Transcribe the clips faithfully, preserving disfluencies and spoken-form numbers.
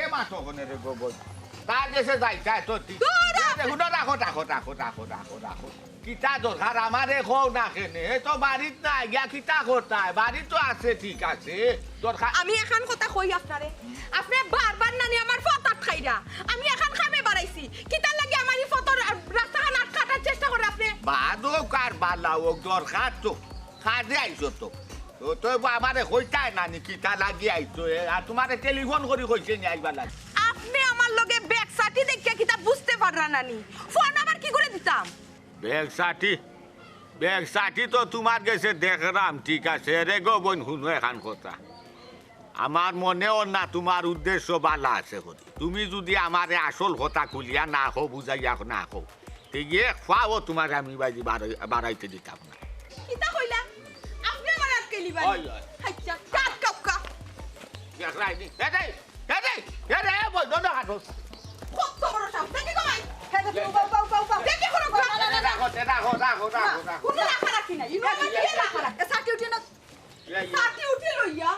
এ মাতো কোনে রে গো বইন? তার গেছে যাইতায় তো ঠিক। দূর হ! এ দেখো না, রাখো, রাখো, রাখো, রাখো, রাখো, রাখো। কিতা দরকার আমারে কও না কেনে? এ তো বাড়িত নাই, গিয়া কিতা করতায়? বাড়িত তো আছে, ঠিক আছে। দরকার আমি এখান কথা কই আপনারে, আপনে বারবার নানি আমার পথ আটকাইরা। আমি এখান কামে বাড়াইছি, কিতার লাগি আমার ই পথর রাস্তাখান আটকাটার চেষ্টা করে আপনে? বাদ হোক আর বালা হোক, দরকার তো। কাজে আইছো তো। তো, তো আমারে কইতায় নানি কিতা লাগি আইছো, এ? আর তোমারে টেলিফোন করি কইছে নি আইবার লাগি? আপনে আমার লগে ব্যাগ সাটি দেখিয়া কিতা বুঝতে পাররা নানি? ফোন আবার কি করে দিতাম? ব্যাগ সাটি? ব্যাগ সাটি তো তোমার গেছে দেখরাম, ঠিক আছে। রে গো বইন, হুনো এখান কথা। আমার মনে অর না তোমার উদ্দেশ্য বালা আছে করি। তুমি যুদি আমারে আসল কথা খুলিয়া না কও, বুঝাইয়া না কও, তে গিয়ে এক পাও তোমারে আমি বাড়ি বাড়াই-, বাড়াইতে দিতাম না। কিতা কইলা? আপনে আমার আটকাইলিবা নি? ওই, ওই। হাইচ্ছা, কাট কাউকা। দেখরায় নি? এ দে, এ দে, এ দে, এ বইন, দোনো হাত। কত বড় সাহস। দেখি কমাই। হে দেখি, উবাও, উবাও, উবাও, উবাও। দেখি কোনো কথা। রাখো, রাখো, রাখো, রাখো, রাখো। কোনো রাখা রাখি নাই। ইনো আমার বিয়ে রাখা রাখি। এ, সাটি উঠে না। ইয়া, ইয়া। সাটি উঠে লইয়া।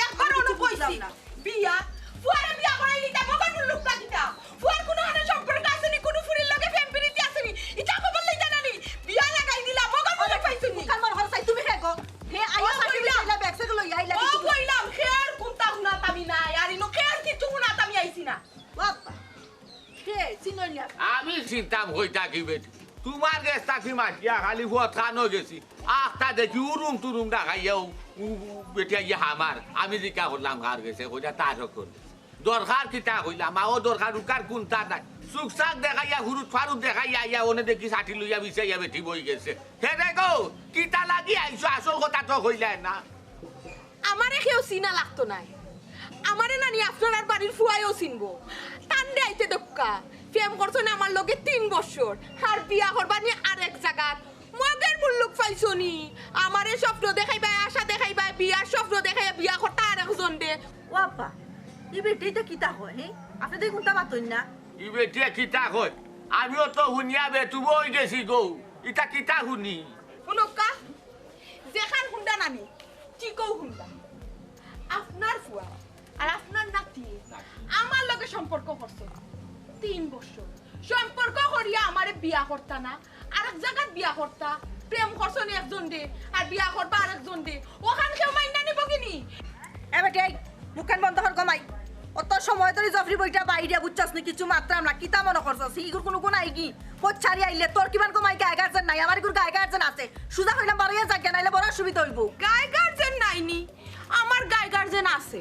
একবার অনো কইছি। বুঝলাম না। বিয়া। ফুয়ারে বিয়া করাই নিতা, মগর মুল্লুক লাগিতা। ফুয়ার কোনো হানে সম্পর্ক আছে নি, কোনো ফুরির লগে প্রেম প্রীতি আছে নি। ইতা খবর লইতা না নি। বিয়া লাগাই দিলা, মগর মুল্লুক পাইছো নি। কাল মর ঘর চাই, তুমি হে গো। হে আইয়া ও সাটি কইলাম। উঠাইলা, ব্যাগ স্যাগ লইয়া আইলা ও কিছু। কইলাম, খেয়ার কুন্তা হুনাত আমি নাই। আর ইনো খেয়ার কিছু হুনাত আমি আইছি না। বাবা। কে? চিনইন না। আমি চিনতাম কই থাকি বেটি। তোমার গেছ থাকি মাতিয়া খালি পথ খানো গেছি। আখতা দেখি উরুম টুরুম দেখাইয়া উ, উ, উ, বেটি আইয়া হামার। আমি জিকা করলাম কার গেছে, কইলা তার হকল। দরকার কিতা কইলাম, আও দরকার উকার কুন্তা নাই। চুকচাক দেখাইয়া, হুরুত ফারুত দেখাইয়া আইয়া অনে দেখি সাটি লইয়া বিছাইয়া বেটি বই গেছে। হে রে গো, কিতা লাগি আইছো? আসল কথা তো কইলায় না। আমারে কেউ চিনা লাগতো নায়। আমারে নানি আপনারার বাড়ির ফুয়ায়ও চিনবো। তানরে আইতে দেউক্কা। প্রেম করছইন আমার লগে তিন বছর। আর বিয়া করবা নি আরেক জাগাত। মগের মুল্লুক পাইছো নি। আমারে স্বপ্ন দেখাইবায়, আশা দেখাইবায়, বিয়ার স্বপ্ন দেখাইয়া বিয়া করতা আরেকজনরে। ও আব্বা, ই বেটিয়ে ইতা কিতা কয়, হে? আপনে তো কুন্তা মাতইন না। ই বেটিয়ে কিতা কয়? আমিও তো হুনিয়া বেতুব অই গেছি গো। ইতা কিতা হুনি? হুনউক্কা, যেখান হুনরা নানি, ঠিকউ হুনরা। আপনার ফুয়া আর আপনার নাতি আমার লগে সম্পর্ক করছইন তিন বছর। সম্পর্ক করিয়া আমারে বিয়া করতা না, আরেক জাগাত বিয়া করতা, প্রেম করছইন একজনরে, আর বিয়া করবা আরেকজনরে। অখান কেউ মাইন্না নিবো কিনি? এ বেটি, এই মুখখান বন্ধ কর গো মাই। অত সময় ধরি জফরি বইটা বাইরে বুঝছস নি, কিছু মাতরাম না, কিতা মনো করছস? ইগুর কুনু গুণ আইগি? কই ছাড়ি আইলে তোর কিমান গো মাই গায়ে গার্জেন নাই, আমার ইগুর গায়ে গার্জেন আছে। সুজা কইলাম বারইয়া যাইগা, নাইলে বড় অসুবিধা অইবো। গায়ে গার্জেন নাই নি? আমার গায়ে গার্জেন আছে।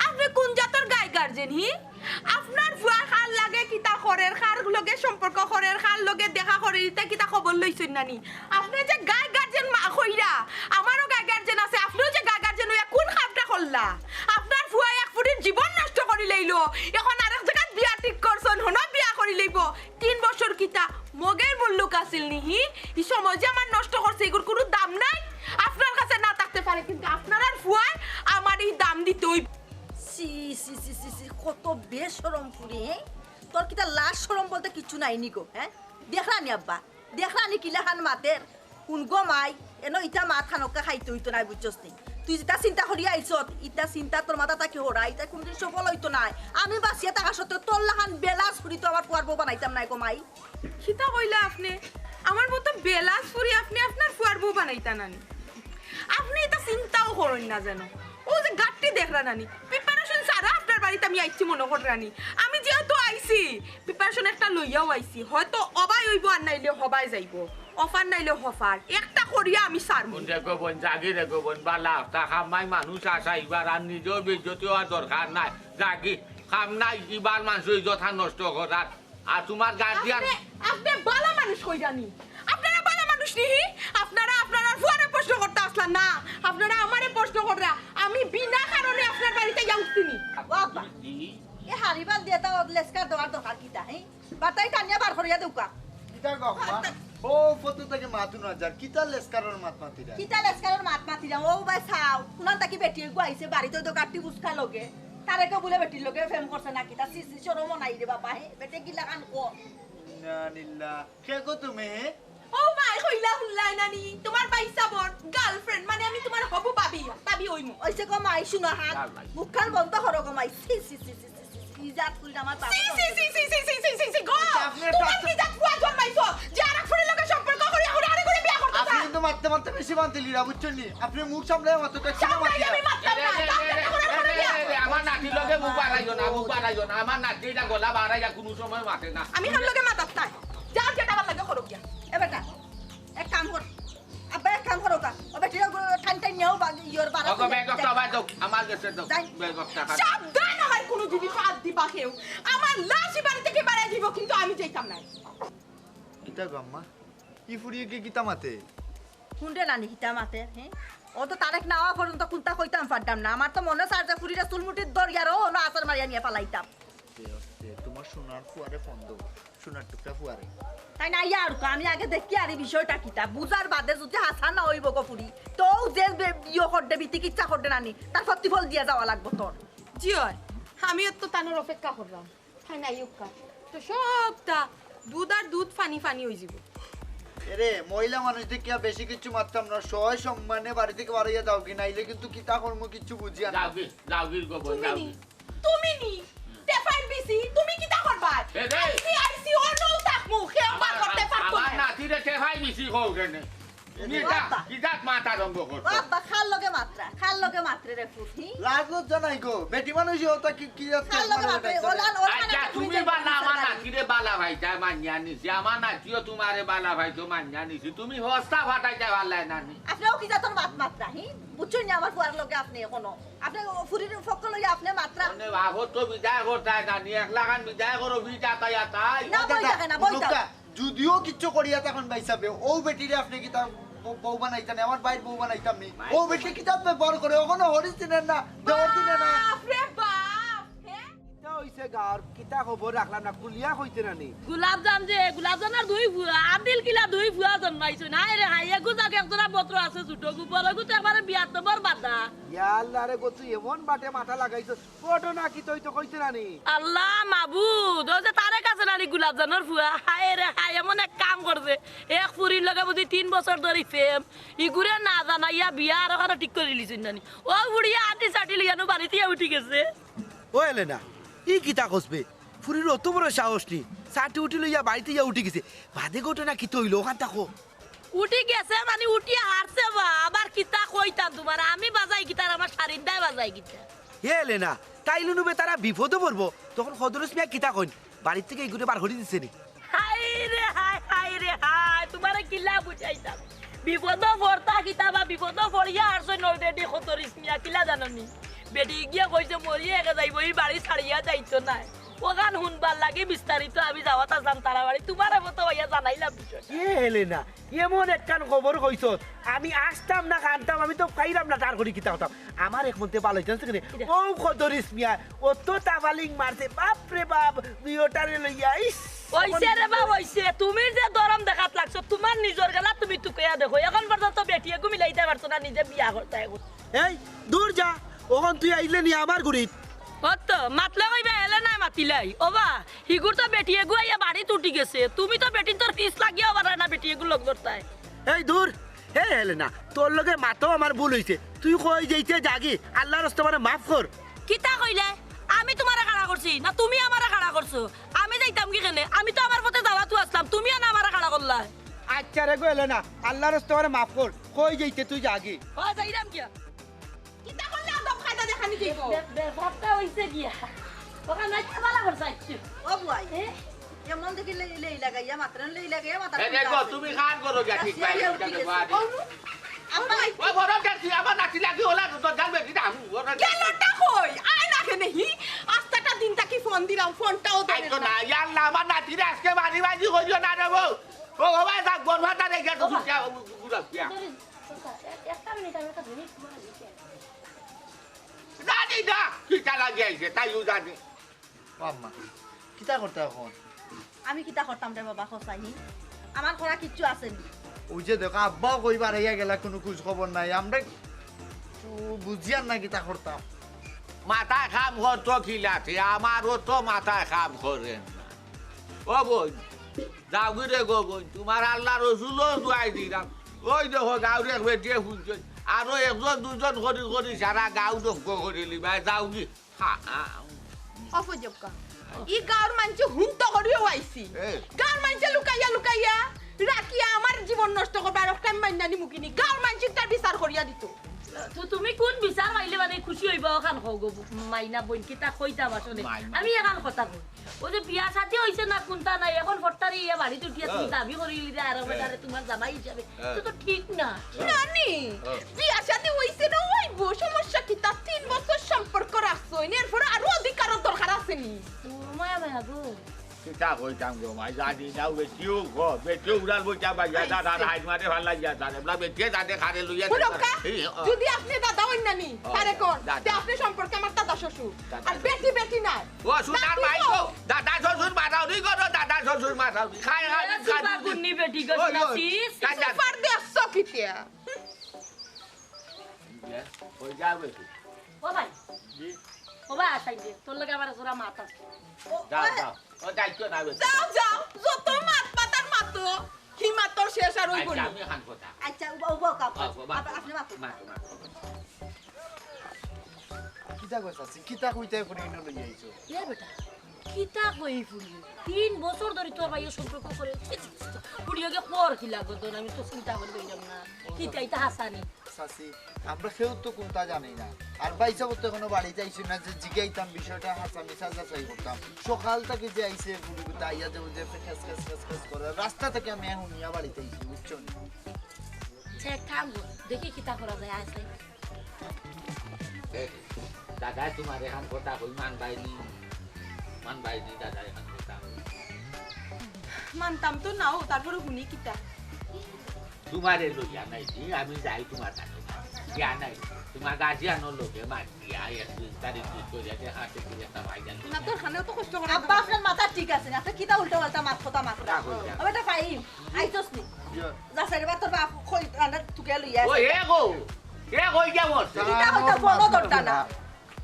আপনে কুন জাতর গায়ে গার্জেন, হি? আপনার ফুয়ায় কার লগে কিতা করের, কার লগে সম্পর্ক করের, কার লগে দেখা করের, ইতা কিতা খবর লইছইন না নি? আপনে যে গায়ে গার্জেন মা-, কইরা, আমারও গায়ে গার্জেন আছে, আপনেও যে গায়ে গার্জেন অইয়া কুন কামটা করলা? আপনার ফুয়ায় এক ফুরির জীবন নষ্ট করিলাইলো, এখন আরেক জাগাত বিয়া ঠিক করছইন, হনো বিয়া করিলাইবো। তিন বছর কিতা মগের মুল্লুক আছিল নি, হি? ই সময় যে আমার নষ্ট করছে, ইগুর কুনু দাম নাই। আপনার কাছে না থাকতে পারে, কিন্তু আপনারার ফুয়ায় আমারে ই দাম দিতে অইবো। ছি, ছি, ছি, ছি, ছি, কত বেশরম ফুরি, হে? তোর কিতা লাজ শরম বলতে কিচ্ছু নাই নি গো, হে? দেখরা নি আব্বা, দেখরা নি কিলাখান মাতের? হুন গো মাই, এনো ইতা মাত খানোক্কা খাইতে অইতো নায়, বুঝছস নি? তুই যেতা চিন্তা করিয়া আইছত, ইতা চিন্তা তোর মাথা থাকি হরা, ইতা কুনুদিন সফল অইতো নায়। আমি বাঁচিয়া থাকা সত্ত্বেও তোর লাখান বেলাস ফুরি তো আমার ফুয়ার বউ বানাইতাম নায় গো মাই। কিতা কইলা আপনে? আমার মতো বেলাস ফুরি আপনে আপনার ফুয়ার বউ বানাইতা না নি? আপনে ইতা চিন্তাও করইন না যেন। অউ যে গাট্টি দেখরা না নি, preparation ছাড়া আপনার বাড়িত আমি আইছি মনো কররা নি। আমি যেহেতু আইছি, preparation একটা লইয়াও আইছি। হয়তো অবায় অইবো আর নাইলে হবায় যাইবো। অফার নাইলে হফার। একটা করিয়া আমি ছাড়মু। হুন রে গো বইন, যাগি রে গো বইন, বালা কথা, কামাই মানুষ আছা ইবার, আর নিজেও বেইজ্জতি অওয়ার দরকার নাই। যাগি, কাম নাই, ইবার মানষর ইজ্জত খান নষ্ট করার। আর তুমার গার্জিয়ান আপনে, আপনে বালা মানুষ কইরা নি? আপনারা বালা মানুষ নি? আপনারা আপনারার ফুয়ারে প্রশ্ন করতা আছলা না, আপনারা আমারে প্রশ্ন কররা। আমি বিনা কারণে আপনার বাড়িত আইয়া উঠছি নি? ও আব্বা, এ হাড়ি বালদি ইতা লেস্কার দেওয়ার দরকার কিতা, হে? বাতাই টানিয়া বার করিয়া দেউক্কা। কিতা গো আম্মা? ও ফটো থাকি মাত হুনা যার, কিতা লেস্কারর মাত মাতিরা? কিতা লেস্কারর মাত মাতিরা? ও ভাই চাও, হুনান থাকি বেটি এগু আইছে, বাড়িত তো গাট্টি বুসকা লগে। তারে কেউ বুলে বেটির লগে প্রেম করছে না কিতা? ছি, ছি, শরমও নাই রে বাবা, হে? বেটি কিলাখান কয়। ইন্না লিল্লাহ। কে গো তুমি? ও মাই, কইলা হুনলায় না নি? তুমার ভাইসাবর girlfriend, মানে আমি তুমার হবু ভাবি, ভাবি অইমু। অইছে গো মাই, হুনো হান। মুখখান বন্ধ করো গো মাই। ছি, ছি, ছি। জাত ফুরি আমার বাবা। ছি, ছি, ছি, ছি, গো! আচ্ছা, আপনি একটা তোমার কি জাত ফুয়া জন্মাইছো? যে আরেক ফুরির লগে সম্পর্ক করি এখন আরেক করে বিয়া করতে আপনি চায়? কিন্তু মারতে মারতে বেশি বানতে লিরা, বুঝছেন নি? আপনি মুখ সামলায় মাত্র তো একটু সামলাই মাতিরা। আমি মারতাম না। এ, এ, এ, এ, এ, এ, এ, আমার নাতির লগে মুখ বাড়াইও না, মুখ বাড়াইও না। আমার নাতি এটা গলা বাড়াইয়া কোনো সময় মাতে না। আমি তোর লগে মাতাত নাই। যার যেটা আমার লগে করো গিয়া। এ বেটা, এক কাম কর। আব্বা, এক কাম করো কা। ও বেটির ওগুলো টান টান নিয়েও বা-, ইয়োর বাড়া ওগো, করে ব্যাগ একটা দেখ। বাদ দাও, আমার গেছে দাও। যাই। ব্যাগ একটা বাদ। সাবধান, আমার কোনো জিনিস হাত দিবা কেউ। আমার লাশ এই বাড়ি থেকে বাড়াই দিব, কিন্তু আমি যাইতাম না। কিতা গো আম্মা? ই ফুরিয়ে কি কিতা মাতে? হুনরে নানি কিতা মাতে, হ্যাঁ? ও তো তারেক না আওয়া পর্যন্ত কুন্তা কইতাম পারতাম না। আমার তো মনে চার যে ফুরিরে চুলমুঠিত ধরিয়া রো, হলো আছাড় মারিয়া নিয়া ফালাইতাম। আস্তে, আস্তে, তোমার সোনার ফুয়ারে ফোন দেও, সোনার টুকরা ফুয়ারে। তাই না, ইয়া আর আমি আগে দেখি আর এই বিষয়টা কিতা, বুঝার বাদে যদি হাছা না অইব গো ফুরি, তো যে বে-, ইয়ে করতে, বিতি কিচ্ছা করতে নানি, তার প্রতিফল দিয়া যাওয়া লাগবো তোর। জি অয়, আমিও তো তানোর অপেক্ষা করলাম। তাই না, ইউক্কা? তো সবটা দুধ আর দুধ, পানি পানি অই যিব। এরে, মহিলা মানুষ দেখিয়া বেশি কিছু মাততাম না, সয় সম্মানে বাড়ি থেকে বাড়াইয়া যাও কি, নাইলে কিন্তু কিতা করমু কিচ্ছু বুঝিয়া না। যাও কি, যাও কি গো বল, তুমি যাও নি, কি। তুমি নি, টেফাইল বিসি, তুমি কিতা করবা? এ রে। আইসি, আইসি, ও নৌ থাকমু, কেউ বার আমার, করতে পারতো আমার না। নাতিরে টেফাই বিসি কও কেনে? তুমি ও এটা আব্বা। কি জাত মাত আরম্ভ করছো? ও আব্বা, খার লগে মাতরা, খার লগে মাতরে রে ফুট, হি? লাজ লজ্জা নাই গো, বেটি মানুষ হতা কি, কি জাত খার লগে মাতরে, মাতরে? ওলান, ওলান আচ্ছা, আমি তুমি বুঝাই বালা দিছি আমার না। নাতিরে বালা ভাইটা মানিয়া নিছি, আমার নাতিও তোমারে বালা ভাইতো মানিয়া নিছি, তুমি হস্তা ফাটাইতে পারলাই না নি? আপনিও কি জাতর মাত মাতরা, হি? বুঝছইন নি আমার ফুয়ার লগে আপনি এখনো? আপনি ফুরির পক্ষ লইয়া আপনি মাতরা। মানে বাবর তো বিদায় করতায় জানি, এক লাখান বিদায় করো, বিটা তাই আর তাই। না, ও বই দাদা, থাকে না, বই দাও। যদিও কিচ্ছু করিয়া তখন ভাই সাহেব, ও বেটিরে আপনি কিতা বউ, বউ বানাইতা না, আমার ভাইর বউ বানাইতাম নি। ও বেটি কিতা ব্যবহার করে, ওখানে হরি চিনে না, দেওয়ার চিনে না। বাপ রে বাপ, হ্যাঁ? কিতা হইছে গাঁর, কিতা খবর রাখলাম না, খুলিয়া কইতে না নি? গোলাপজান যে, গোলাপজানর দুই ফুয়া, আদিল কিলা দুই ফুয়া জন্মাইছে না রে, হাই এগু যাক একজোড়া বত্র আছে ছোটগু, বড়গু তো একবারে বিয়ার নম্বর বাদা। ইয়া আল্লাহ রে গো, তুই এমন বাটে মাথা লাগাইছস, ঘটনা কিতা অইতো কইতে না নি? আল্লাহ মাবুদ, ও যে তারেক আছে না নি গোলাপজানর ফুয়া, হায় রে হায়, এমন এক কাম করছে। এক ফুরির লগে বুঝি তিন বছর ধরি প্রেম, ইগুরে না জানাইয়া বিয়া আরো কারো ঠিক করি লিছইন না নি। ও ফুড়িয়ে আটি চাটি লইয়ানো বাড়িত উঠি গেছে। ও এলে না, ই কিতা কসবে? ফুরির অত বড় সাহস নি, চাটি উঠি লইয়া বাড়িত উঠি গেছে। বাদে ঘটনা কিতা অইলো, ওখান থাকো। উঠি গেছে মানে উঠিয়া হারছে বা, আবার কিতা কইতাম তোমার, আমি বাজাই গিটার, আমার সারিন্দায় বাজাই গিটার। হে এলে না, তাইলে নুবে তারা বিপদে পড়বো, তখন খদরস মিয়া কিতা কইন, বাড়ির থেকে ইগুরে বার করি দিছে নি? হায় রে হায়, হায় রে হায়, তোমারে কিলা বুঝাইতাম? বিপদো পড়তা কিতা বা, বিপদো পড়িয়া হারছইন already খদরস মিয়া, কিলা জানো নি? বেটি গিয়া কইছে মরিয়া একে যাইবো, ই বাড়ি ছাড়িয়া যাইতো নায়। ওখান হুনবার লাগি বিস্তারিত আমি যাওয়াত আছলাম তারা বাড়ি, তোমারে মতো হইয়া জানাইলাম বিষয়টা। এ হেলেনা, এমন একখান খবর কইছস, আমি আসতাম না কানতাম, আমি তো পাইলাম না তার করি কিতা করতাম। আমার এক মনতে ভালো হইতাম সেখানে, কিতা? ও খদরিস মিয়া, ও তো তাবালিং মারছে, বাপ রে বাপ, দুই ওটারে লইয়া, ইস। ওইছে রে বাপ, ওইছে। তুমি যে দরম দেখাত লাগছো, তোমার নিজর গেলা তুমি তুকাইয়া দেখো। এখন পর্যন্ত বেটিয়ে ঘুমিলাইতে পারছো না, নিজে বিয়া করতে এখন। এই, দূর যা, ওখান তুই আইলে নি আমার গুড়িত। ও তো, মাতলে কইবা এলে না মাতিলাই। ও বা, হিগুর তো বেটি এগু আইয়া বাড়িত উঠি গেছে। তুমি তো বেটিন্তর পিছ লাগিয়াও পাররায় না, বেটি এগুর লগ ধরতায়। এই দূর, হে হেলেনা, তোর লগে মাতাও আমার ভুল হইছে। তুই কই যাইতে যাগি, আল্লাহর রাস্তে মানে মাফ কর। কিতা কইলে? আমি তোমারে খাড়া করছি, না তুমি আমারে খাড়া করছো? আমি যাইতাম কি কেনে? আমি তো আমার পথে যাওয়াত আছলাম, তুমি আনা আমারে খাড়া করলায়। আচ্ছা রে গো হেলেনা, আল্লাহর রাস্তে মানে মাফ কর। কই যাইতে তুই যাগি। ও, যাইরাম গিয়া। কিতা করলে আদব কায়দা দেখানি যাইবো? বে-, বে-, ব্যাপারটা হইছে গিয়া। ওখানে একটা বালা করছে আইছে। ও বুয়াই, এ? এমন দেখি লেই, লেই লাগাইয়া, মাত্র লেই লাগাইয়া, মাথা এ, দেখো, তুমি খান করো গিয়া, ঠিক ভাই, উঠি গেছে। আব্বা, ও বড় দেখছি, আমার নাতি লাগি ওলা তো জানবে কি দাম, ওরা গেলটা কই? আয় না কেনে হি? আস্তাটা দিন তাকি ফোন দিলাম, ফোনটাও ধরে আইতো না। না। ইয়া আল্লাহ, আমার নাতিরে আজকে মারি বাজি করিও না রে বউ। ও বাবা, থাক, বড় মাথা রেখে তো ও বাবা। সুখিয়া, গুড়া সুখিয়া। একটা মিনিট, আমি একটা মিনিট তোমার দিকে। জানি না, কিতা লাগি আইছে, তাইও জানে। ও আম্মা, কিতা করতে এখন? আমি কিতা করতাম রে বাবা, কছাইনি? আমার করা কিচ্ছু আছে নি। ওই যে দেখো, আব্বাও কই বারাইয়া গেলা, কোনো খোঁজ খবর নাই। আমরা তো বুঝিয়ার না কিতা করতাম। মাথায় কাম করতো কিলাতে, আমারও তো মাথায় কাম করে না। ও বইন, যাওগি রে গো বইন, তোমার আল্লাহ রসুলও দোয়াই দিলাম। ওই দেখো, গাঁওর এক বেটিয়ে ফুলছে, আরো একজন দুজন করি করি সারা গাঁও দক্ষ করি লিবায়, যাওগি। হা, হা। অফ হয়ে যাবো কা। ই গাঁওর মানষে হুনতো করিও আইছি। এ। গাঁওর মানষে লুকাইয়া লুকাইয়া রাখিয়া আমার জীবন নষ্ট করবার, আর একটা মাইনা নিমুকিনি। গাঁওর মানষে তার বিচার করিয়া দিত। তো তুমি কোন বিচার পাইলে মানে খুশি অইবা, অখান কও গো, মাইনা বইন, কিতা কইতাম আসলে। মাইনা। আমি এখান কথা কই। ও যে বিয়া শাদী অইছে না, কুনতা নাই, এখন ফট্টারি ইয়া বাড়িত উঠিয়া তুমি হ্যাঁ। দাবি করিলি যে আর হ্যাঁ। বেটারে তোমার জামাই হিসাবে। হ্যাঁ। তো, তো ঠিক না। হ্যাঁ। নানি, হ্যাঁ। বিয়া শাদী অইছে না অইবো, সমস্যা কিতা? তিন বছর সম্পর্ক রাখছো, এরপরে আরো অধিকারর দরকার আছে নি? তোর মায়া মায়া গো। কিতা কইতাম গো মাই, জানি না, বেটিও গো, বেটিও উড়াল বইটা বাইয়া, বেটিয়ে দাদার হাইট মারে ভালা লাগিয়া, দাদা, এবলা বেটিয়ে দাদে খারে লইয়া হুনো দাদা। কা? এই, অ। যদি আপনে দাদা অইন না নি, অ, তারে কর, দাদা। তে আপনে সম্পর্কে আমার দাদা শ্বশুর। দাদা আর শ্বশুর। বেটি বেটি না। ও, সোনার নাতি মাই গো। গো, দাদা শ্বশুর মারাউরি করো, দাদা শ্বশুর মারাউরি। খায়, খায়, এ, খায়, সুপা খায়। গুন্নি বেটি গো, ওই, ওই, সিস। দাদা। সুপার দে আসছো কিতিয়া? ইয়া, ওই যাও বেটি। ও ভাই। জি। ও ভাই, আসাই দে, তোর লগে আমার জোড়া মাত আছে। ও, যাও, ও, যাও। ও, যাইছো না বেটি। যাও, যাও, যত মাত মাতার মাতো, কি মাতর শেষ আর অইবো আচ্ছা, নি? আমি খান কথা। আচ্ছা, উবা, উবা, কাপ। ও, বাবা। আপ-, আপনি মাত। মাত, মাত। কিতা কইছ আছি? কিতা কইতে ফুড়ি ইনো লই আইছো? এ বেটা, কিতা কই ফুড়ি? তিন বছর ধরি তোর ভাইয়ে সম্পর্ক করে। ছি, ছি, ছি, ছি। ফুড়ি ওকে পর কি লাগতো না, আমি তো চিন্তা করে দিলাম না। কিতা ইতা হাসানি? চাচি, আমরা কেউ তো কুনতা জানি না। আর ভাইসাব তো এখনো বাড়িত আইছইন না যে জিগাইতাম বিষয়টা হাছা মিছা যাচাই করতাম। সকাল থাকি যে আইছে ফুড়ি গুতা আইয়া যে ওই যে খেস খেস খেস খেস করে। রাস্তা থাকি আমি হুনিয়া বাড়িত আইছি, বুঝছো নি? আচ্ছা, এক কাম কর, দেখি কিতা করা যায়, আয় চাই। এ, দাদায় তোমার এখান কথা কই মানবায়নি, মানবায়নি দাদায় এখান কথা কই। মানতাম তো নাও, তারপরে হুনি কিতা। তোমারে লইয়া নাই নি, আমি যাই তোমার কাছে। ইয়া নাই, তোমার গার্জিয়ানর লগে মাত দিয়া, এক দুই তারিখ ঠিক করিয়া দেখা আছে কি একটা ভাই জানি। না, তোর খানেও তো কষ্ট করে আব্বা, আপনার মাথা ঠিক আছে না, আপনি কিতা উল্টা পাল্টা মাত কথা মাত। না, কই না। আবার এটা ফাইন, আইতস নি। ইয়া। যা সাইডে বা তোর বাপ কই, আন্ডা তুকে লইয়া ও, আছে। এ গো, এ কই গিয়া মরছে? কিতা কথা বলো দরকার না।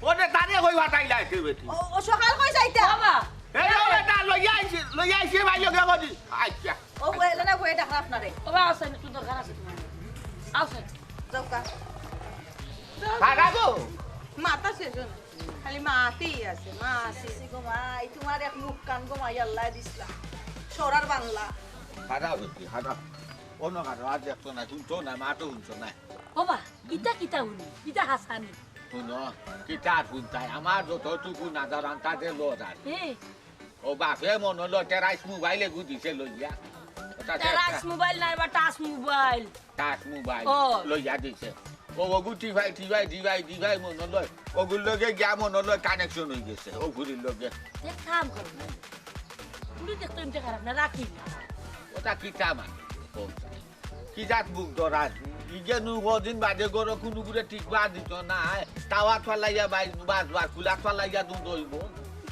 ওরে, তারে কই ফাটাইলা আইছে বেটি? ও, ও সকাল কই যাইতা? বাবা। এ, ও বেটা, লইয়া আইছে, লইয়া আইছে ভাই, লগে করি। আচ্ছা। ও, ও এলে না, বইয়ে ডাকলা আপনারে। ও বাবা, আসেন, একটু দরকার আছে তোমার। আসেন। যাও কা। খারাপ গো। মাথা শেষ হলো। খালি মাতেই আছে, মাতেই। গো মাই, তোমার এক মুখ কান গো মাই, আল্লাহ দিছলা। সরার বাংলা। খারাপ হইছে, খারাপ। অন্য কারো আর দেখতো না, শুনতো না, মা তো শুনতো না। বাবা, ইতা কিতা হুনি? ইতা হাসানি। হুনো, কিতা আর হুনতাই? আমার যতটুকু নাজার আন্তাজে লড় আর। এ। ও বাপে মনো লয় টেরাইস মোবাইল এগু দিছে লইয়া। ওটা টেরাইস টেরাইস মোবাইল নাই বা টাচ মোবাইল। টাচ মোবাইল ও। লইয়া দিছে। ও ওগু টিভাই, টিভাই, টিভাই, টিভাই মনো লয়। ওগুর লগে গিয়া মনো লয় কানেকশন হই গেছে, ও ঘুরির লগে। এক কাম করো না। পুরি দেখতো এমনি খারাপ না, রাখি না। ওটা কিতা মানে? কি জাত বুক দরাজ? ইগে নু কদিন বাদে গরো কুনুগুরে টিকবা দিত না। তাওয়াত ফালাইয়া বাইছ বাছ বার, কুলাত ফালাইয়া দুধ অইবো।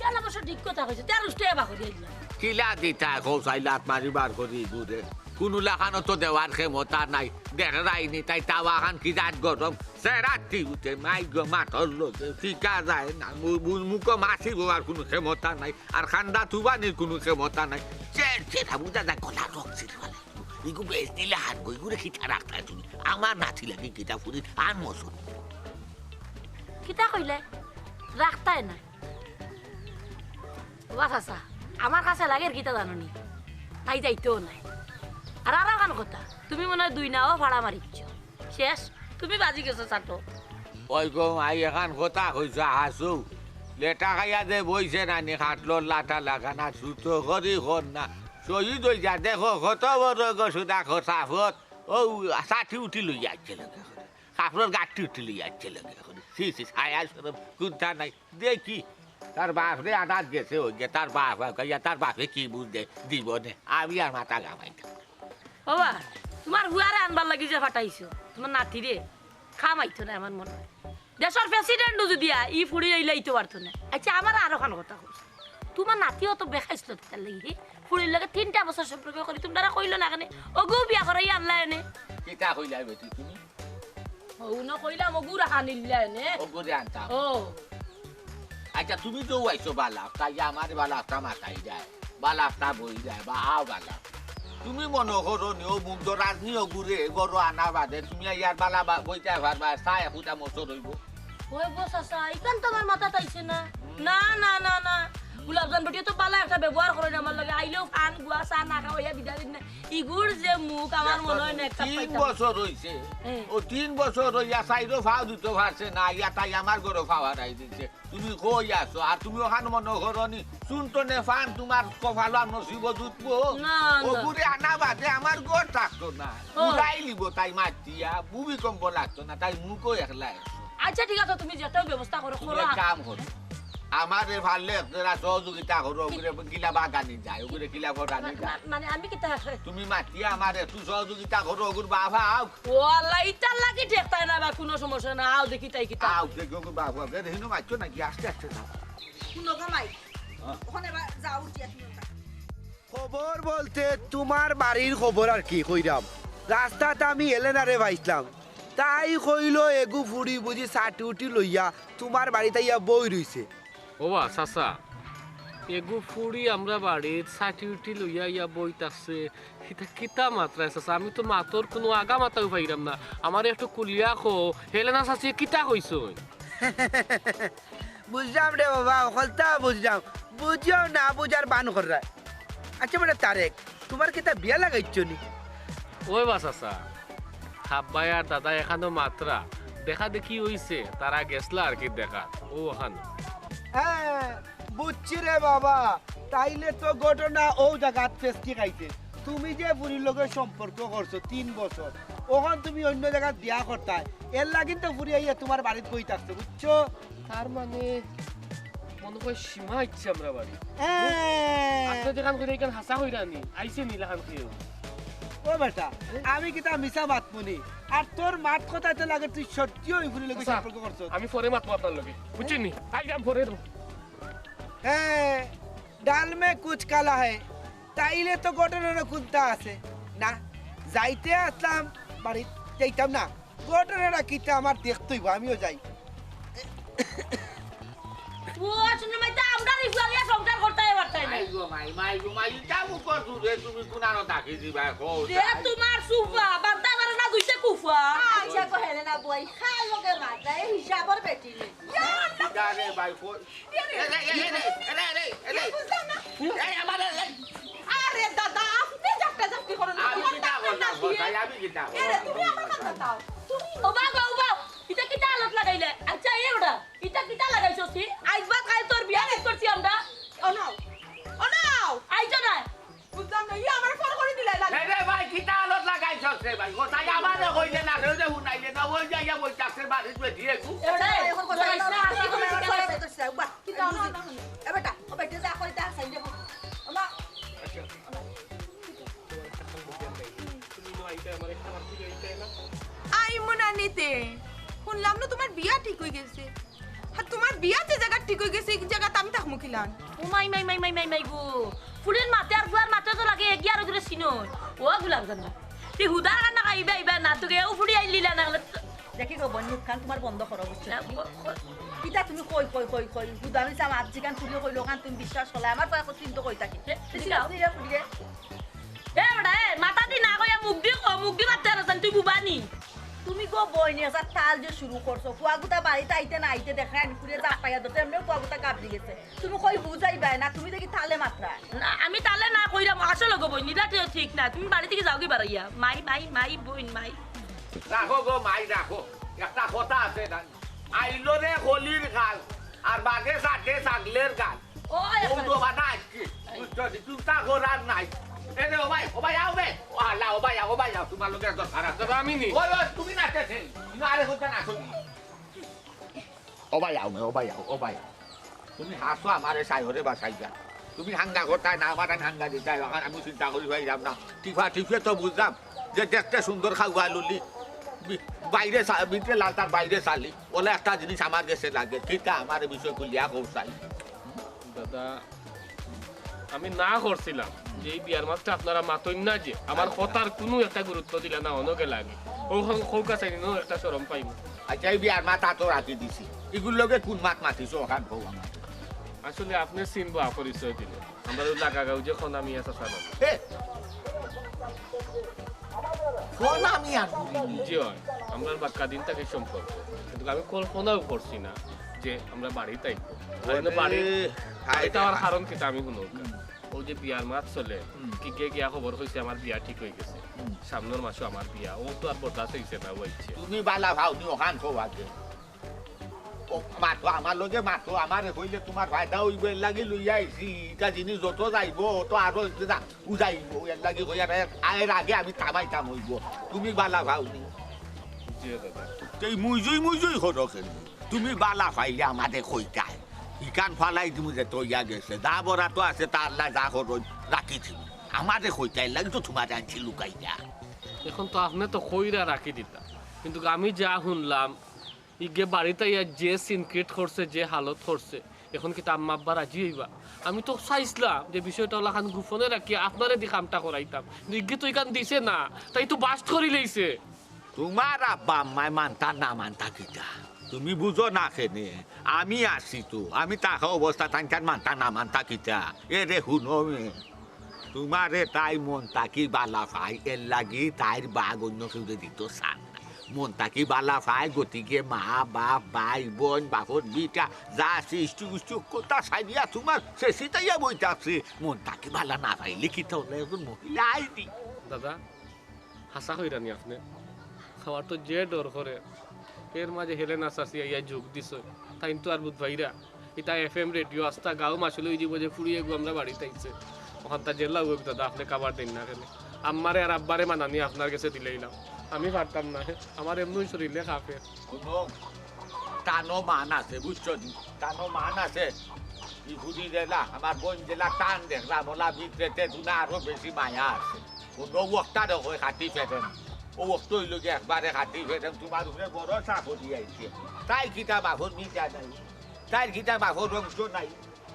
কেন অবশ্য ঠিক কথা কইছে, তেরো উষ্টা এবা করি আইলাম। কিলা দিতা কৌসাই লাত মারি বার করি ঘুরে। কুনু লাখানো তো দেওয়ার ক্ষমতা নাই। দেখরায়নি তাই তাওয়াখান কি জাত গরম। সেরাতি উঠে মাই গো মাতর লগে, টিকা যায় না। মু-, মু-, মুখো মাছিবো আর কুনু ক্ষমতা নাই। আর খান্দা তুবানির কুনু ক্ষমতা নাই। সে, সেটা বুঝা যায় গলা রক ছিল। ইগু বেশ দিলে হাত গই, ইগুরে কিতা রাখতায় তুমি? আমার নাতি লাগি কিতা ফুরি আর মজুর। কিতা কইলে? রাখতায় না। ও বাবা চাচা, আমার কাছে লাগের কিতা জানো নি? তাই যাইতেও নাই। আর আর আখান কথা, তুমি মনে হয় দুই নাও ভাড়া মারিচ্ছ। শেষ, তুমি বাজি গেছো চাটো। ওই গো মাই, এখান কথা কইছো হাসু। লেটা খাইয়া দে বইছে নানি খাটলোর লাটা লাগানা সুতো করি কর না। শহীদ হই যা, দেখো কত বড় গো সুদা খোসাফত। ও ষাটি উঠি লইয়া আইছে লগে করে। কাপড়র গাঠি উঠি লইয়া আইছে লগে করে। ছি, ছি, ছায়া শরম কুন্তা নাই। দেখি, তার বাপরে আনাত গেছে, ওই যে তার বাপ, কইয়া তার বাপে কি বুঝ দে, দিব নে। আমি আর মাথা ঘামাই না। বাবা, তোমার হুয়ারে আনবার লাগি যে ফাটাইছো, তোমার নাতিরে, খামাইতো না আমার মনে হয়। দেশর প্রেসিডেন্টও যদি আয়, ই ফুড়ি লইলে আইতো পারতো না। আচ্ছা, আমার আরো খান কথা কইছে। তোমার নাতিও তো বেখাইছিল তার লাগি, হে? ফুড়ির লগে তিনটা বছর সম্পর্ক করি, তোমরা কইলো না কেনে? ওগু বিয়া করাই আনলা এনে। কিতা কইলা বেটি তুমি? ও, না কইলাম, ওগু রাখা নিল্লা এনে। ওগুরে আনতাম। ও। আচ্ছা, তুমি তো আইছো বালা, তাই আমার বালা একটা মাথায় যায়, বালা একটা বই যায়, বা আও বালা। তুমি মনো করো নি, ও মুখ দরাজ নি, ওগুরে, গরু আনা বাদে, তুমি ইয়ার বালা বা-, বইতে পারবা, চা একুটা মসর হইব। ওই গো চাচা, ইখান তো আমার মাথাত আইছে না। না, না, না, না। গোলাপজান বেটিয়ে তো বালা একটা ব্যবহার করইন আমার লগে, আইলেও পান গুয়া চা না খাওয়াইয়া বিদায় দিন না। ইগুর যে মুখ আমার মনে হয় না একটা তিন পাইতাম। বছর অইছে। হ্যাঁ। ও তিন বছর অইয়া চাইরো পাও দিতো পারছে না, ইয়া তাই আমার ঘরো পাও হারাই দিছে। তুমি কই আছো? আর তুমি অখান মনো করো নি, চুন তনে পান তুমার কপালো আর নসিবো জুটবো? না, না। অগুরে আনা বাদে আমার ঘর থাকতো না। ও। উড়াইলিবো তাই মাতিয়া, ভূমিকম্প লাগতো না, তাই মুখো একলা একশো। আচ্ছা, ঠিক আছে, তুমি যেটাও ব্যবস্থা করো, তুমি করো। এক কাম করো, আমারে পারলে একজরা সহযোগিতা করো, অগুরে কিলা বাগানি যায়, অগুরে কিলা ফরানি যায়। মা-, মানে আমি কিতা তুমি মাতিয়া আমারে একটু সহযোগিতা করো, অগুর বাবা আউক। ও আল্লাহ, ইতার লাগি ঠেকতায় না বা, কুনু সমস্যা না, আও দেখি তাই কিতা। আও দেখি, অগুর বাবা, এর হিনো মারছো নাকি? আস্তে আস্তে যাও। হুনো গো মাই, হ্যাঁ। ওখানে বা যাও উঠিয়া তুমি ওটা। খবর বলতে তুমার বাড়ির খবর আর কি কইরাম। রাস্তাত আমি এলেনারে পাইছলাম, তাই কইলো এগু ফুড়ি বুঝি ছাটি উটি লইয়া তুমার বাড়িত আইয়া বই রইছে। ওবা চাচা, এগু ফুড়ি আমরার বাড়িত ছাটি উটি লইয়া আইয়া বই থাকছে, ইতা কিতা মাতরায় চাচা? আমি তো মাতর কুনু আগা মাথাও পাইরাম না। আমারে একটু খুলিয়া কও, হেলেনা চাচিয়ে কিতা কইছইন? বুঝলাম রে বাবা, হকলতা বুঝলাম। বুঝিও না বুঝার বান কররায়। আচ্ছা বেটা তারেক, তুমার কিতা বিয়া লাগাইছো নি? ওই বা চাচা, হাব্বাই আর দাদা এখানো মাতরা, দেখা দেখি অইছে, তারা গেছলা আর কি দেখা, ও ওখানো। হ্যাঁ, বুঝছি রে বাবা, তাইলে তো ঘটনা অউ জাগাত ফেসকি খাইছে। তুমি যে ফুড়ির লগে সম্পর্ক করছো তিন বছর, অখন তুমি অইন্য জাগাত বিয়া করতায়, এর লাগিন তো ফুড়ি আইয়া তুমার বাড়িত বই থাকছে, বুঝছো? তার মানে মনো কয় সীমা আইছে আমরার বাড়ি। হ্যাঁ। আপনে যেখান কইরা ইখান হাছা কইরা নি, আইছে নি লাখান কেউ? ও বেটা, আমি কিতা মিছা মাতমু নি? আর তোর মাত কথায় তো লাগে তুই সত্যি ওই ফুড়ির লগে আচ্ছা, সম্পর্ক করছস। আমি পরে মাতমু আপনার লগে, বুঝছেন নি? আইলাম পরে। হ্যাঁ, ডাল মে কুচ কালা হ্যায়। তাইলে তো ঘটনাটা কুন্তা আছে। না, যাইতে আছলাম, বাড়িত যাইতাম না। ঘটনাটা কিতা আমার দেখতে অইবো, আমিও যাই। ও, শুনো মাই, তা আমরা রিফুয়ালিয়া সংসার করতে পারতাই না। মাই গো মাই, মাই গো মাই, ইটা মুখর দূরে তুমি কুনানো ডাকি দিবা, কও যে তাই। তোমার সুফা, বান্দা করে না দুইটা কুফা। আচ্ছা, কহেলে না বই, খাল লোকে মারলা, এই হিসাবর বেটি নি। ইয়া, আল্লাহ। ইটা রে ভাই, কই, আরে দাদা, আপনে জাপটা জাপটি করইন না। আমি কিতা করলাম, কও তাই, আমি কিতা করলাম? এরে, তুমি আমার কাছে দাও। তুমি ও বাবা, ও বাবা, ইটা কিতা আলত লাগাইলে? আচ্ছা, এ ওটা, ইটা কিতা লাগাইছস তুই? আইজ বাদ কাইল তোর বিয়া ঠিক করছি আমরা। ও নাও, ও নাও। আইজ না। বুঝলাম না, ইয়ে আমার ফোন করে দিলাই লাগে। এরে ভাই, কিতা আলত লাগাইছস রে ভাই? ও তাই আমারে কইলে না, কেউ যে হুনাইলে না, ওই যাইয়া বই চাষের বাড়িত বেরিয়ে গু। এরে, এখন কথা বলার সময় আমার ফোন করে দিছে, উবা। কিতা আলত লাগাইছস? এ বেটা, ও বেটা, যা কই তা সাইডে বল। আমা আইমু না নিতে। হুনলাম না তুমার বিয়া ঠিক অই গেছে। আর তুমার বিয়া যে জাগাত ঠিক অই গেছে, ই জাগাত আমি থাকমু কিলান? ও মাই, মাই, মাই, মাই, মাই, মাই গো। ফুড়ির মাতে আর বুয়ার মাতে তো লাগে, এগিয়ে আরো দূরে চিনো। ও গোলাপ জানা। তুই হুদার রান্না খাইবে, ইবে না, তোকে ও ফুড়ি আইলিলা না, দেখি গো, বইন, মুখখান তুমার বন্ধ করো, বুঝছো? না, ব-, ব-, কিতা তুমি কই, কই, কই, কই? হুদা মিছা মাত যেখান তুমিও কইলো, ওখান তুমি বিশ্বাস করলে। আমার কয়েক চিন্তা কই থাকি। এ, বেশি ঠিক আছে। কথা নিলে ফুরিয়ে। এ, বেটা, এ, মাথা দি না কইয়া মুখ দি কও, মুখ দি মাততে পারছ না, তুই বুবা নি? তুমি গো বইন, এসার তাল যে শুরু করছো, ফুয়াগুতা বাড়িত আইতে না আইতে দেখরায় নি, ফুরিয়ে জাপ পাইয়া ধরতে, এমনেও ফুয়াগুতা গাবলি গেছে। তুমি কই বুঝাইবায় না, তুমি দেখি তালে মাতরায়। না, আমি তালে না কইরাম, আসলে গো বইন, ইটা ঠিক না। তুমি বাড়ি থাকি যাওগি বারইয়া। মাই, মাই, মাই, বইন, মাই। রাখো গো মাই, রাখো। একটা কথা আছে না, আইলো রে কলির কাল, আর বাঘে চাটে ছাগলের গাল। ও, ও, ও, বাবা, না, আজকে, বুঝছো নি? চিন্তা করার নাই। এ রে, ও ভাই, ও ভাই, আও বে। ও আল্লাহ, ও ভাই, আও, ও ভাই, আও, তুমার লগে দরকার আছে। দাদা, আমি নি। ওই, ওই, তুমি না, কে, কে? না, আরে, হইতে না, শুনি। ও ভাই, আও বে, ও ভাই, আও, ও ভাই, আও। তুমি হাসো আমারে সাইহরে বাসাইয়া। তুমি হাঙ্গা করতায় না, আমার হাঙ্গা দিতায়, এখন আমি চিন্তা করি পাইলাম না। টিফা টিফে তো বুঝলাম যে দেখতে সুন্দর খাওয়া লুলি, বি-, বাইরে সা-, ভিতরে লাল তার বাইরে সালি। ওলা একটা জিনিস আমার গেছে লাগে, ঠিক আছে, আমার এই বিষয় খুলিয়া কও চাই। দাদা, আমি না করছিলাম যে এই বিয়ার মাতটা আপনারা মাতইন না যে, আমার কথার কুনু একটা গুরুত্ব দিলা না, অনকে লাগে। ওখান খৌকা চাইনি, একটা শরম পাইনি। আচ্ছা, এই বিয়ার মাত তো রাখি দিছি। ইগুর লগে কুন মাত মাতিছো ওখান কও আমার? আসলে আপনে চিনবো, আ, পরিচয় দিলে। আমরা ওই লাগা গাঁও যে খনা মিয়া চাচা না। এ! খনা মিয়া? জি অয়, আমরার বাক্কা দিন থাকি সম্পর্ক। কিন্তু আমি কল্পনাও করছি না যে আমরা বাড়িত আইবো। আর ইনো বাড়ি, বাড়িত আওয়ার কারণ কিতা আমি হুনো। ও যে বিয়ার মাত চলে, কিগে গিয়া খবর কইছে আমার বিয়া ঠিক অই গেছে। সামনর মাসো আমার বিয়া, ও তো আর বরদাস্ত অইছে না, ও আইছে। তুমি বালা পাও নি অখান কও আগে। ও মাতো, আমার লগে মাতো, আমারে কইলে তুমার ফায়দা অইবো, এর লাগি লইয়া আইছি। ইটা জিনিস যত যাইবো, অত আরো উজাইবো, এর লাগি কইয়ার, এর আগে আমি থামাইতাম অইবো। তুমি বালা পাও নি। জি দাদা। তেই মুইজুই মুইজুই করো কেনে? তুমি বালা পাইলে আমারে কইতায়। ইখান ফালাই দিমু যে তইয়া গেছে। যা বরাত আছে তা আল্লায় যা করইন রাখি দিমু। আমারে কইতায়, এর লাগি তো তুমারে আনছি লুকাইয়া। এখন তো আপনে তো কইরা রাখি দিতা, কিন্তু আমি যা হুনলাম, ইগে বাড়িত আইয়া যে scene create করছে, যে হালত করছে, এখন কিতা আম্মা আব্বা রাজি অইবা? আমি তো চাইছলাম যে বিষয়টা অলাখান গোপনে রাখিয়া আপনারে দি কামটা করাইতাম, কিন্তু ইগে তো ইখান দিছে না, তাই তো burst করিলাইছে। তুমার আব্বা আম্মায় মানতা না মানতা কিতা? তুমি বুঝো না কেনে? আমি আছি তো, আমি থাকা অবস্থাত তাইন মানতা না মানতা কিতা? এরে হুনো মে, তুমারে তাই মন থাকি বালা পায়, এর লাগি তাইর বাগ অইন্য কেউরে দিতো চায় না। মন থাকি বালা পায়, গতিকে মা, বাপ, ভাই, বইন, বাপর ভিটা, যা আছে, ইষ্টি গুষ্টি, কথা সারিয়া তুমার শেষিত আইয়া বই থাকছে। মন থাকি বালা না পাইলে কিতা অইলো, একজন মহিলা আইনি। দাদা, হাছা কইরা নি আপনে? আমার তো যে ডর করে, এর মাঝে হেলেনা চাচি আইয়া যোগ দিছে। তাইন তো আর বুঝবাইরা, ইটা এফএম রেডিও, আস্তা গাঁও মাসুল অইযিবো যে ফুড়ি এগু আমরার বাড়িত আইছে। অখানতা জেলা অউক দাদা, আপনে কাবার দেইন না কেনে? আম্মারে আর আব্বারে মানানি আপনার গেছে দিলাইলাম, আমি পারতাম না, আমার এমনেউ শরীরে কাঁপে। হুনো, তানো মান আছে, বুঝছো নি? তানো মান আছে। ই ফুড়ি জেলা, আমার বইন জেলা টান দেখলাম, অলা ভিতরেতে তুনা আরো বেশি মায়া আছে। হুনো, অউ অক্তারে কয় খাটি ফেরেন। অউ অক্ত অইলো গি একবারে খাটি ফেরেন, তুমার উপরে ভরসা করি আইছে। তাইর কিতা বাপর ভিটা নাই, তাইর কিতা বাপর বংশ নাই,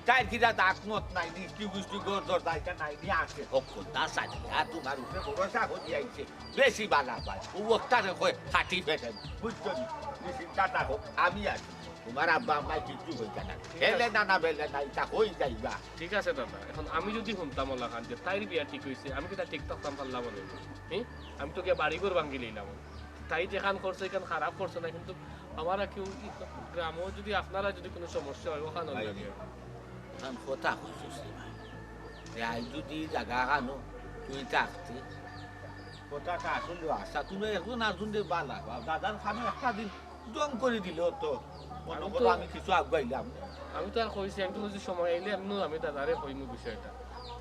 তাইর কিতা জাতমত নাই, ইষ্টি গুষ্টি গর দর জায়গা নাই, নি আছে হক কথা সারিয়া তুমার উপরে ভরসা করি আইছে। বেশি বালা পায়, অউ অক্তারে কয় খাটি ফেরেন, বুঝছো নি? নি চিন্তা না করো, আমি আছি। তুমার আব্বা আম্মায় কিচ্ছু কইতা না। ঠিক আছে। হেলেনা না বেলেনা, ইতা কই যাইবা। ঠিক আছে দাদা, এখন আমি যুদি হুনতাম অলাখান যে তাইর বিয়া ঠিক অইছে, আমি কিতা ঠিক থাকতাম পারলাম অনে? হুম? আমি তো গিয়া বাড়ি ঘর ভাঙ্গিলাইলাম। তাই যেখান করছে, ইখান খারাপ করছে না, কিন্তু আমার আর কেউ ই গ্রামো যুদি আপনারা যুদি কুনু সমস্যা অয়, অখান অইলে অখান কথা কইছস রে ভাই। যে আইজ যুদি জাগা খানো, তুই থাকতে। কথাটা আসলে আশা, তুমি এখন আর শুনতে বালা। দাদার খানো একটা দিন দম করি দিলে তো মনে আমি করো তো আমি কিছু আগুয়াইলাম। আমি তো আর কইছি, আমি তো কইছি সময় আইলে এমনেউ আমি দাদারে কইমু বিষয়টা।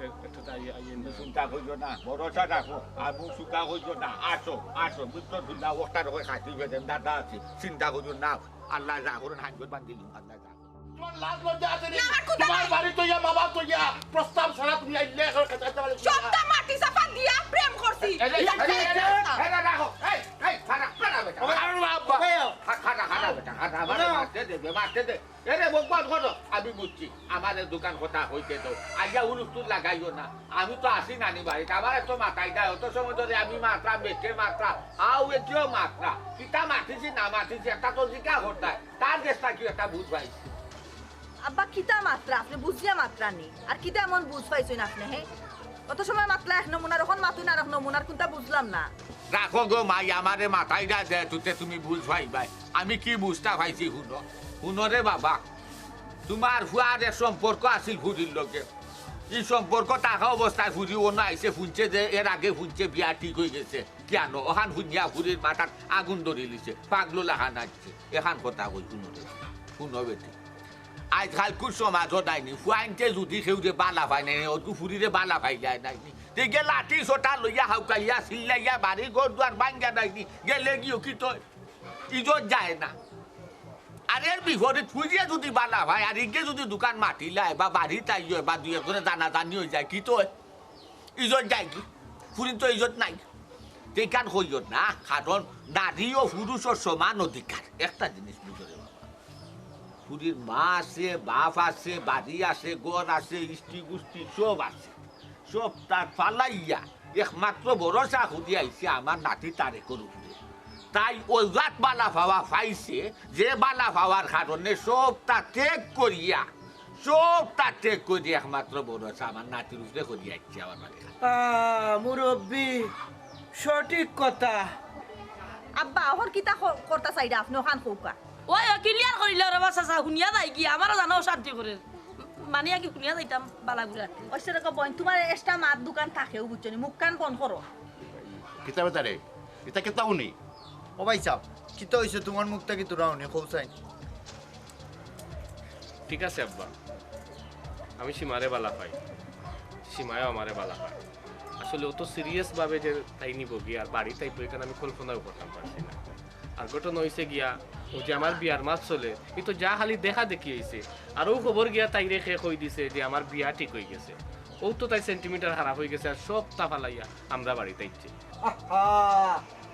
এ-, একটু তাই আইয়েন না। চিন্তা করিও না, ভরসা রাখো, আর মুখ শুকা করিও না। আসো, আসো, বুঝছো? দুল্লা ওটার হয়ে খাটি বেদেন দাদা আছে, চিন্তা করিও না। আল্লায় যা করইন হাঙ্গর বান্দিলিম, আল্লায় যা করইন। তোমার লাজ লজ্জা আছে নি? না, আমার কুন্তা নাই। তোমার বাড়ি তো ইয়া, মা বাপ তো ইয়া, প্রস্তাব ছাড়া তুমি আইলে এখন খেতে আসতে পারলে তুমি না। সবটা মাটি চাপা দিয়া প্রেম করছি। এই, এই, এই, এই, এই, এই, এই, এই, রাখো। এই, এই, খাড়া, খাড়া বেটা। ওই, আরে বাবা। খা-, খাড়া, খাড়া বেটা, খাড়া, আমারে মারতে দে, মারতে দে। এরে, বকবাস করো, আমি বুঝছি। আমারে দুকান কথা কইতে দাও। আইয়া হুলুস্থুল লাগাইও না। আমি তো আছি নানি বাড়িত। আমারে তো মাতাই দেয়। অত সময় ধরে আমি মাতরাম, বেটে মাতরাম। আও এটিও মাতরা। কিতা মাতিছি না মাতিছি, একটা তো জিকা করতায়। তার গেছ থাকি একটা বুঝ পাইছি। আব্বা, কিতা মাতরা? আপনে বুঝিয়া মাতরা নি। আর কিতা এমন বুঝ পাইছইন আপনে, হে? অত সময় মাতলা এক নমুনার, অখন মাতুন আর এক নমুনার, কুন্তা বুঝলাম না। রাখো গো মাই, আমারে মাতাই দেয়, তুতে তুমি বুঝ পাইবায়। আমি কি বুঝতা পাইছি হুনো? হুনো রে বাবা, তুমার ফুয়ার এক সম্পর্ক আছিল ফুড়ির লগে। ই সম্পর্ক থাকা অবস্থায় ফুড়ি অনো আইছে, হুনছে যে এর আগে হুনছে বিয়া ঠিক অই গেছে। কেনে? অখান হুনিয়া ফুড়ির মাথাত আগুন ধরিলিছে, পাগলো লাখান আইছে। এখান কথা কই, হুনো রে, হুনো বেটি। আইজকালকুর সমাজো নাইনি, ফুয়াইন্তে যুদি কেউরে বালা পায় নাইনি, অগু ফুড়িরে বালা পাইলায় নাইনি। তে গিয়া লাঠি সোটা লইয়া হাউকাইয়া, চিল্লাইয়া, বাড়ি ঘর দুয়ার ভাঙ্গা নাইনি, গেলে গিয়া কিতা অয়? ইজ্জত যায় না। আর এর বিপরীত ফুড়িয়ে যুদি বালা পায়, আর ইগে যুদি দুকান মাতিলায়, বা বাড়িত আইয়, বা দুই একজনে জানাজানি অই যায়, কিতা অয়? ইজ্জত যায়গি? ফুড়ির তো ইজ্জত নাই। তে ইখান কইও না, কারণ নারী ও পুরুষর সমান অধিকার। একটা জিনিস বুঝো রে বাবা। ফুড়ির মা আছে, বাপ আছে, বাড়ি আছে, ঘর আছে, ইষ্টি গুষ্টি সব আছে। সবতা ফালাইয়া একমাত্র ভরসা করি আইছে আমার নাতি তারেকর উপরে। তাই অউ জাত বালা পাওয়া পাইছে, যে বালা পাওয়ার কারণে সবতা ত্যাগ করিয়া সবতা ত্যাগ করি একমাত্র ভরসা আমার নাতির উপরে করি আইছে আমার বাড়ি। আহ, মুরব্বি, সঠিক কথা। আব্বা, অখন কিতা ক-, করতা চাইরা আপনে অখান কউক্কা। ওই, ওই, ক্লিয়ার করিলে রে বা চাচা, হুনিয়া যাইগি, আমারও জানো অশান্তি করের। মানিয়া কি হুনিয়া যাইতাম বালা বুড়া। ওই সেরকম বইন, তুমার এক্সট্রা মাত দুকান থাকেও, বুঝছো নি? মুখখান বন্ধ করো। কিতা বেটা রে? ইতা কিতা হুনি? ও ভাইসাব, কিতা অইছে তুমার মুখ থাকি তোরা হুনি, কও চাই। ঠিক আছে আব্বা, আমি সীমারে বালা পাই, সীমায়ও আমারে বালা পায়। আসলে অত সিরিয়াস ভাবে যে তাই নিবো গিয়া আর বাড়িত আইবো, ইখান আমি কল্পনাও করতাম পারছি না। আর ঘটনা অইছে গিয়া, ও যে আমার বিয়ার মাত চলে, ই তো যা খালি দেখা দেখি অইছে। আর ও খবর গিয়া তাইরে কে কই দিছে যে আমার বিয়া ঠিক অই গেছে। ও তো তাই সেন্টিমেন্টাল খারাপ অই গেছে, আর সবতা ফালাইয়া আমরা বাড়িত আইছে। আহা,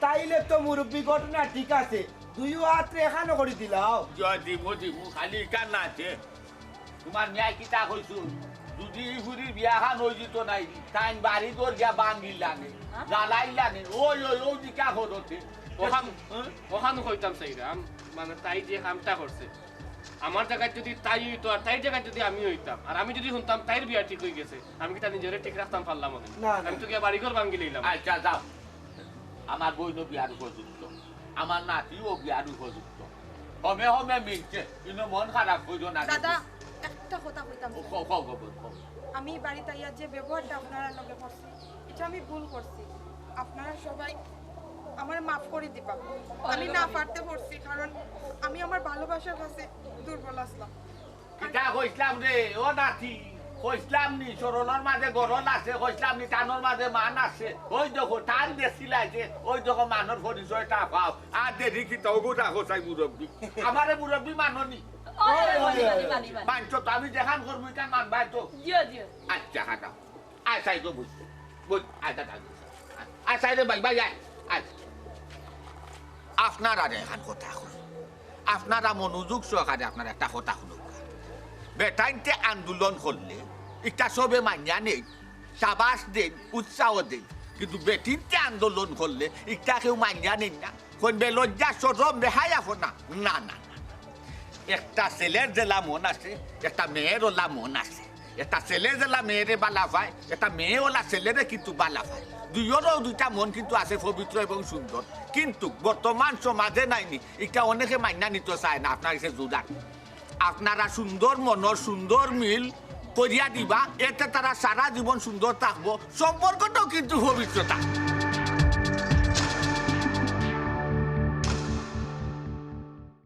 তাইলে তো মুরব্বি ঘটনা ঠিক আছে, দুইও আতরে এখানো করি দিলাও। জয় দিমু দিমু, খালি ইখান না আছে। তুমার মিয়ায় কিতা কইছইন? যুদি ই ফুরির বিয়াখান অই যিতো নায়, তাইন বাড়ি ঘর গিয়া ভাঙ্গিলানে, জ্বালাইলানে, ওই, ওই, ওই দিকা করতে। অখান, হ্যাঁ? অখান কইতাম চাইরাম, মানে, তাই যে কামটা করছে, আমার জাগাত যুদি তাই অইতো আর তাইর জাগাত যুদি আমি অইতাম, আর আমি যুদি হুনতাম তাইর বিয়া ঠিক অই গেছে, আমি কিতা নিজরে ঠিক রাখতাম পারলাম অনে? না, না। আমি তো গিয়া বাড়ি ঘর ভাঙ্গিলাইলাম। আচ্ছা, যাও। আমার বইনও বিয়ার উপযুক্ত, আমার নাতিও বিয়ার উপযুক্ত। হমে হমে মিলছে, কিন্তু মন খারাপ কইরো না। দাদা, একটা কথা কইতাম ও, চাই। কও, কও, কও, কও। আমি বাড়িত আইয়া যে ব্যবহারটা আপনারার লগে করছি, ইটা আমি ভুল করছি। আপনারা সবাই আমারে মাফ করি দিবা। আমি না পারতে করছি, কারণ আমি আমার ভালোবাসার কাছে দুর্বল আছলাম। কিতা কইছলাম রে, ও নাতি? কইছলাম নি, সরলর মাঝে গরল আছে, কইছলাম নি, টানর মাঝে মান আছে। ওই দেখো, টান দেখিলাইছে, ওই দেখো, মানর পরিচয়টা পাও। আর দেরি কিতা, ওগো দেখো চাই মুরব্বি। আমারে মুরব্বি মানো নি? ওই, ওই, ওই, ওই, ওই, ওই। মানছো তো, আমি যেখান করমু, ইখান মানবায় তো। জিও, জিও। আচ্ছা, হাঁটাও। আয়, চাই তো বুঝ। বুঝ, আয়, দাদা, আয়। আয়, চাই রে ভাই, ভাই, আয়, আয়। আপনারারে এখান কথা কই। আপনারা মনোযোগ সহকারে আপনারা একটা কথা হুনউক্কা। বেটাইন্তে আন্দোলন করলে ইটা সবে মানিয়া নেইন, সাবাস দেইন, উৎসাহ দেইন, কিন্তু বেটিন্তে আন্দোলন করলে ইটা কেউ মানিয়া নেইন না। কইন বে লজ্জা, শরম, বেহায়া ফনা। না, না, না, না। একটা ছেলের যেলা মন আছে, একটা মেয়ের ওলা মন আছে। একটা ছেলে যেলা মেয়েরে বালা পায়, একটা মেয়ে ওলা ছেলেরে কিন্তু বালা পায়। দুইওরও দুইটা মন কিন্তু আছে পবিত্র এবং সুন্দর, কিন্তু বর্তমান সমাজে নাইনি, ইটা অনেকে মাইনা নিতো চায় না। আপনার কাছে জুড়ান, আপনারা সুন্দর মনর সুন্দর মিল করিয়া দিবা, এতে তারা সারা জীবন সুন্দর থাকবো, সম্পর্কটাও কিন্তু পবিত্র থাকবো।